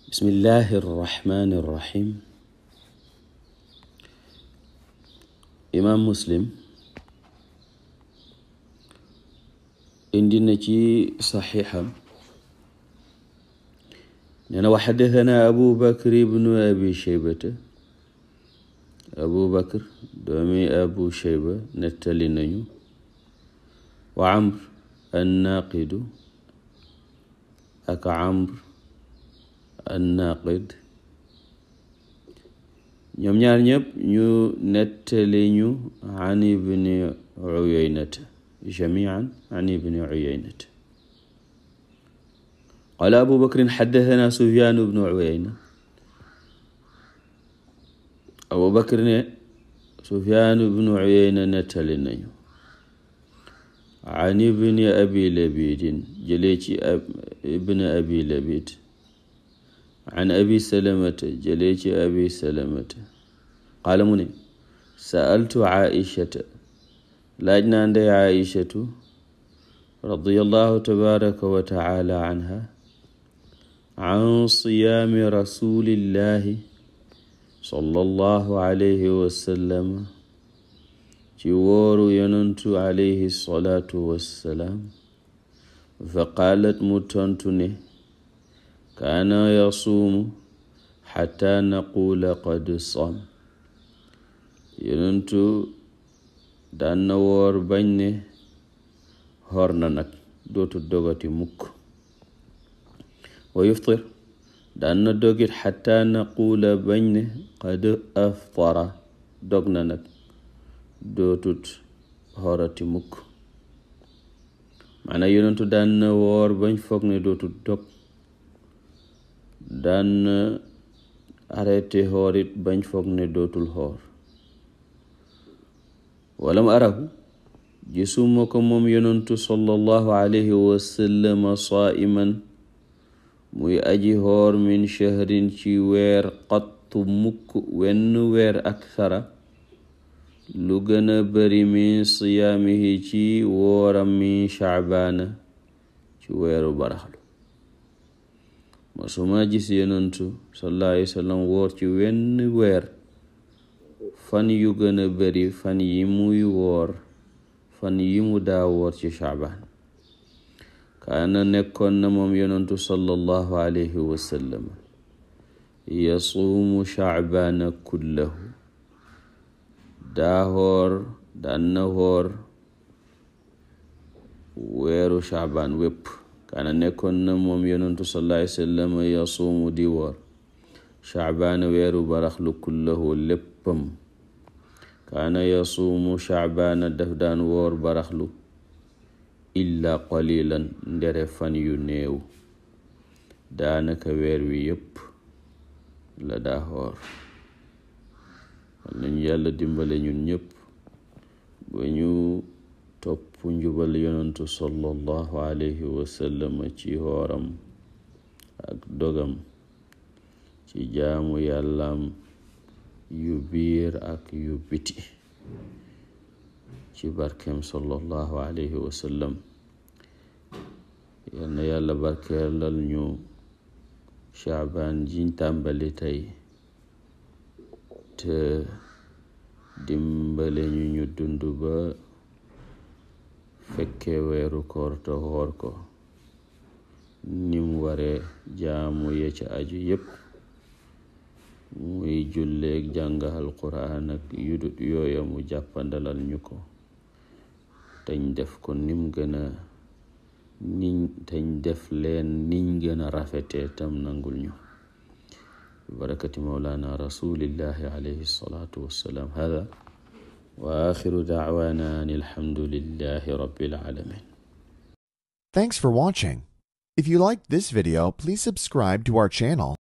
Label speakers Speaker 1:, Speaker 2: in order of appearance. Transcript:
Speaker 1: bismillahi irrahmani irrahim. imaam Muslim indi na ci saxiixam nee na wa xaddasanaa Abu Bakr ibnu Abi Shaybata. Abu Bakr doomi Abu Shayba nettali nañu. wa Amr annaaqidu ak Amr annaaqid ñoom ñaar ñëpp ñu nettali ñu an ibni Uyaynata jamiican an ibni Uyaynata. qaala Abu Bakrin xaddasanaa Sufyaan ibnu Uyayna. Abu Bakr ne Sufyaan ibnu Uyayna nettali nañu an ibni Abi Labiid jëlee ci ibni Abi Labiid an Abi Salamata jëlee ci Abi Salamata qaala mu ne sa'altu Aïchata laaj naa ndey Aïchatu radiyallahu tabaraka wa taala anha an siyaami rasulillahi sallallahu alayhi wa sallam ci wóoru yonantu alayhi salaatu wassalaam. fa qaalat mu tontu ne kaana yasuumu xataa naquula qad saam. yonantu daan na woor bañ ne xoor na nag dootu dogati mukk. wa yuftir daan na dogit xataa naquula bañ ne qad aftara dog na nag dootut xoorati mukk. maanaam yonentu daan na woor bañ foog ne dootut dog, daan na arrêté xoorit bañ foog ne dootul xoor. walam arahu gisuma ko moom yonentu sallallahu alayhi wa sallam saa'iman muy aji xoor min shahrin ci weer qattu mukk wenn weer akthara lu gën a bari min siyaamihi ci wooram min shaabaana ci weeru baraxlu. masuma gis yonentu sallallahu alayhi wa sallam woor ci wenn weer fan yu gën a bari fan yi muy woor fan yi mu daa woor ci shaabaan. kaana nekkoon na moom yonentu sallallahu alayhi wa sallam yasuumu shaabaana kullahu daan na woor weeru shaabaan wépp. kaana nekkoon na moom yonentu sallallahu alayhi wa sallam yasuumu di woor shaabaana weeru baraxlu kullahu léppam. kaana yasuumu shaabaana daf daan woor baraxlu illa qalilan ndere fan yu néew. daanaka weer wi yépp la daa woor. nañu yàlla dimbale ñun ñëpp ba ñu topp njubal yonentu sallallahu alayhi wa sallam ci xooram ak dogam, ci jaamu yàllaam yu biir ak yu biti, ci barkeem sallallahu alayhi wa sallam. yal na yàlla barkeelal ñu Shaabaan jiñ tàmbali tey te dimbale ñu dund ba fekke weeru koor te xoor ko nim ware. jaamu ye ca aju yépp muy julleeg jàngal Qur'aan ak yudut yooya mu jàppandalal ñu ko tañ def ko tañ def leen niñ gën a rafetee tam nangul ñu. barakati mawlana rasulillahi alayhi salatu wassalam. hada wa akhiru da'wana alhamdulillahi rabbil alamin.
Speaker 2: Thanks for watching. If you liked this video, please subscribe to our channel